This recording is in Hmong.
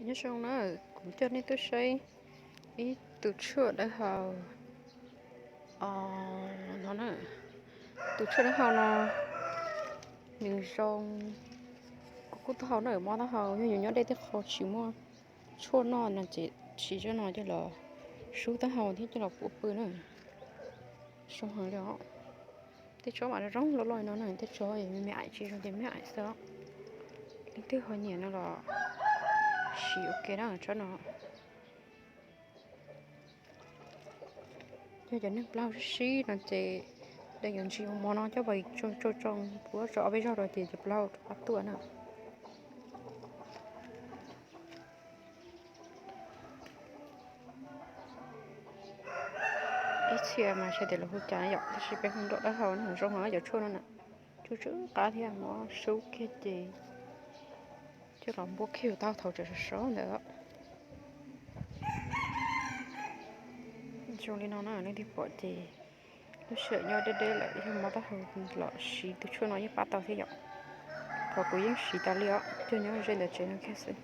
Nyob zoo na, kuv coj nej tuaj saib ib tus tshuaj dawb hau no na. Tus tshuaj dawb hau no nws zoo, kuv kub taub hau na, mob taub hau, yog yus nyob deb tej qho tsis muaj tshuaj noj no ces siv tshuaj no coj los sub taub hau thiab coj los pub pw na. Zoo heev li os. Tej tsob mas zoo loj loj no na, tej tsob me me aim tsis zoo ces me aim xwb. Leej twg ho nyiam no los siv ua ke na tsob no. Yog cov neeg plaub hau sib sib no ces lawv yuav ntsis mov no coj pais tsau tsau puab tso ob peb zaug rau ces cov plaub hau rov qab tuaj na. Ib txhia mas tsis tias lawv hu cas yom, tab sis peb hu nruam dawb hau no, zoo heev cov tshuaj no na. Tsw tsw qab thiab, muab sub kiag ces coj los npuab kiag taub hau tseem sov sov ntawd. Zoo li no na, leej twg pom ces lub sij hawm nyob deb deb lawm yog mob taub hau los siv tus tshuaj no yeej pab tau thiab yom. Qhov kuv yeej siv tas li os, cog nyob ze ntawm tsev no kiag xwb.